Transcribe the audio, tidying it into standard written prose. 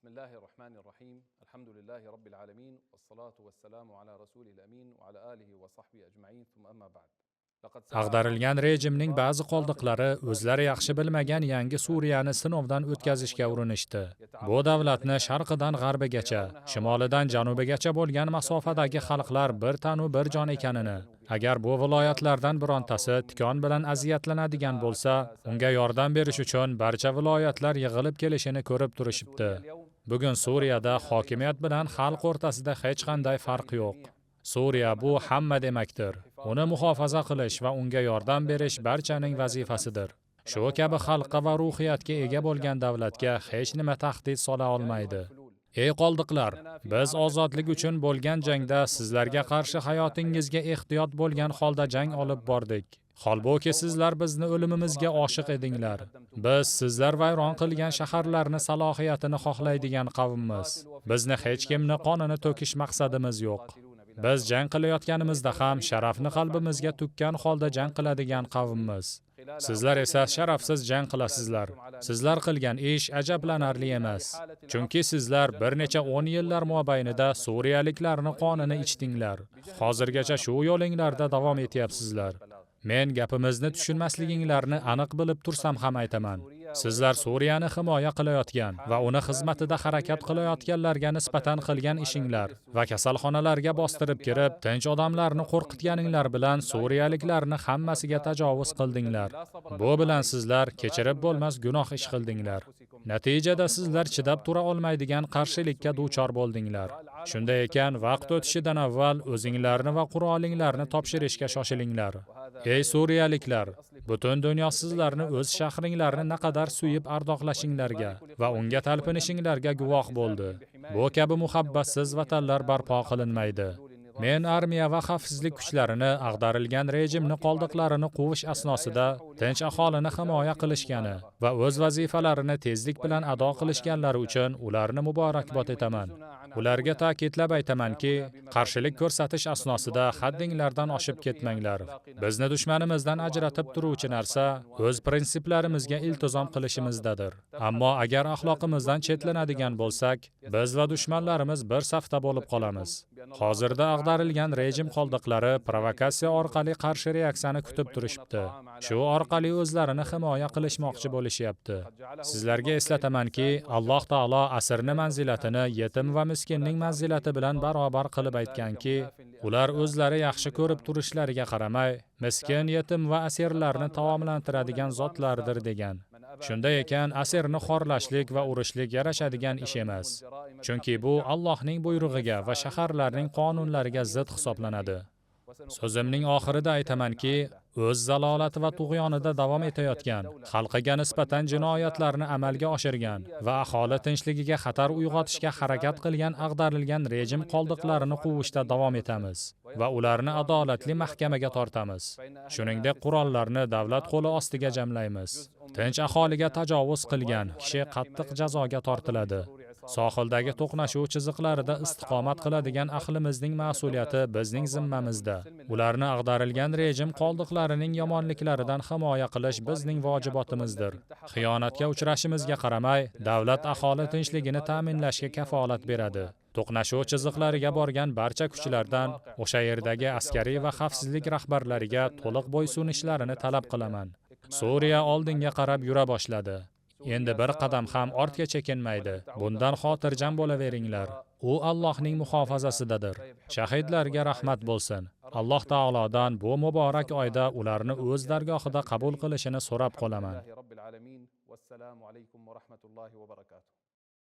بسم الله الرحمن الرحيم. الحمد لله رب العالمين، والصلاة والسلام على رسوله الأمين وعلى آله وصحبه أجمعين، ثم أما بعد. Ag'darilgan rejimning ba'zi qoldiqlari o'zlari yaxshi bilmagan yangi Suriyani sinovdan o'tkazishga urinishdi. Bu davlatni sharqidan g'arbigacha, shimolidan janubigacha bo'lgan masofadagi xalqlar bir tanu bir jon ekanini, agar bu viloyatlardan birontasi tikon bilan aziyatlanadigan bo'lsa, unga yordam berish uchun barcha viloyatlar yig'ilib kelishini ko'rib turishibdi. Bugun Suriyada hokimiyat bilan xalq o'rtasida hech qanday farq yo'q. Suriya bu hamma demakdir. Uni muhofaza qilish va unga yordam berish barchaning vazifasidir. Shu kabi xalqqa va ruhiyatga ega bo'lgan davlatga hech nima tahdid sola olmaydi. Ey qoldiqlar, biz ozodlik uchun bo'lgan jangda sizlarga qarshi hayotingizga ehtiyot bo'lgan holda jang olib bordik. Holbuki sizlar bizni o'limimizga oshiq edinglar. Biz sizlar vayron qilgan shaharlarni salohiyatini xohlaydigan qavmmiz. Bizni hech kimni qonini to'kish maqsadimiz yo'q. Biz jang qilayotganimizda ham sharafni qalbimizga tukkan holda jang qiladigan qavmmiz. Sizlar esa sharafsiz jang qilasizlar. Sizlar qilgan ish ajablanarli emas. Chunki sizlar bir necha 10 yillar mobaynida suriyaliklarni qonini ichdinglar. Hozirgacha shu yo'linglarda davom etyapsizlar. Men gapimizni tushunmasliginglarni aniq bilib tursam ham aytaman. Sizlar Suriyani himoya qilayotgan va uni xizmatida harakat qilayotganlarga nisbatan qilgan ishinglar va kasalxonalarga bostirib kirib, tinch odamlarni qo'rqitganinglar bilan suriyaliklarni hammasiga tajovuz qildinglar. Bu bilan sizlar kechirib bo'lmas gunoh ish qildinglar. Natijada sizlar chidab tura olmaydigan qarshilikka duchor bo'ldinglar. Shunday ekan, vaqt o'tishidan avval o'zinglarni va qurolinglarni topshirishga shoshilinglar. Ey suriyaliklar, butun dunyo sizlarni o'z shahringlarni naqadar suyib ardoqlashinglarga va unga talpinishinglarga guvoh bo'ldi. Bu kabi muhabbatsiz vatanlar barpo qilinmaydi. Men armiya va xavfsizlik kuchlarini ag'darilgan rejimni qoldiqlarini quvish asnosida tinch aholini himoya qilishgani va o'z vazifalarini tezlik bilan ado qilishganlari uchun ularni muborakbod etaman. Ularga ta'kidlab aytamanki, qarshilik ko'rsatish asnosida haddinglardan oshib ketmanglar. Bizni dushmanimizdan ajratib turuvchi narsa o'z prinsiplarimizga iltizom qilishimizdadir. Ammo agar axloqimizdan chetlanadigan bo'lsak, biz va dushmanlarimiz bir safda bo'lib qolamiz. Hozirda ag'darilgan rejim qoldiqlari provokatsiya orqali qarshi reaksiyani kutib turishibdi. Shu orqali o'zlarini himoya qilishmoqchi bo'lishyapti. Sizlarga eslatamanki, Alloh taolo asrni manzilatini yetim va miskinning manzilati bilan barobar qilib aytganki, ular o'zlari yaxshi ko'rib turishlariga qaramay, miskin, yetim va asirlarni taomlantiradigan zotlardir degan. Shunday ekan, asirni xorlashlik va urishlik yarashadigan ish emas. Chunki bu Allohning buyrug'iga va shaharlarning qonunlariga zid hisoblanadi. So'zimning oxirida aytamanki, o'z zalolati va tug'yonida davom etayotgan, xalqiga nisbatan jinoyatlarni amalga oshirgan va aholi tinchligiga xatar uyg'otishga harakat qilgan ag'darilgan rejim qoldiqlarini quvishda davom etamiz va ularni adolatli mahkamaga tortamiz. Shuningdek, qurollarni davlat qo'li ostiga jamlaymiz. Tinch aholiga tajovuz qilgan kishi qattiq jazoga tortiladi. Sohildagi to'qnashuv chiziqlarida istiqomat qiladigan ahlimizning mas'uliyati bizning zimmamizda. Ularni ag'darilgan rejim qoldiqlarining yomonliklaridan himoya qilish bizning vojibotimizdir. Xiyonatga uchrashimizga qaramay, davlat aholi tinchligini ta'minlashga kafolat beradi. To'qnashuv chiziqlariga borgan barcha kuchlardan o'sha yerdagi askariy va xavfsizlik rahbarlariga to'liq bo'ysunishlarini talab qilaman. Suriya oldinga qarab yura boshladi. Endi bir qadam ham ortga chekinmaydi. Bundan xotirjam bo'laveringlar. U Allohning muhofazasidadir. Shahidlarga rahmat bo'lsin. Alloh taolodan bu muborak oyda ularni o'z dargohida qabul qilishini so'rab qolaman. رب العالمين، والسلام عليكم ورحمة الله وبركاته.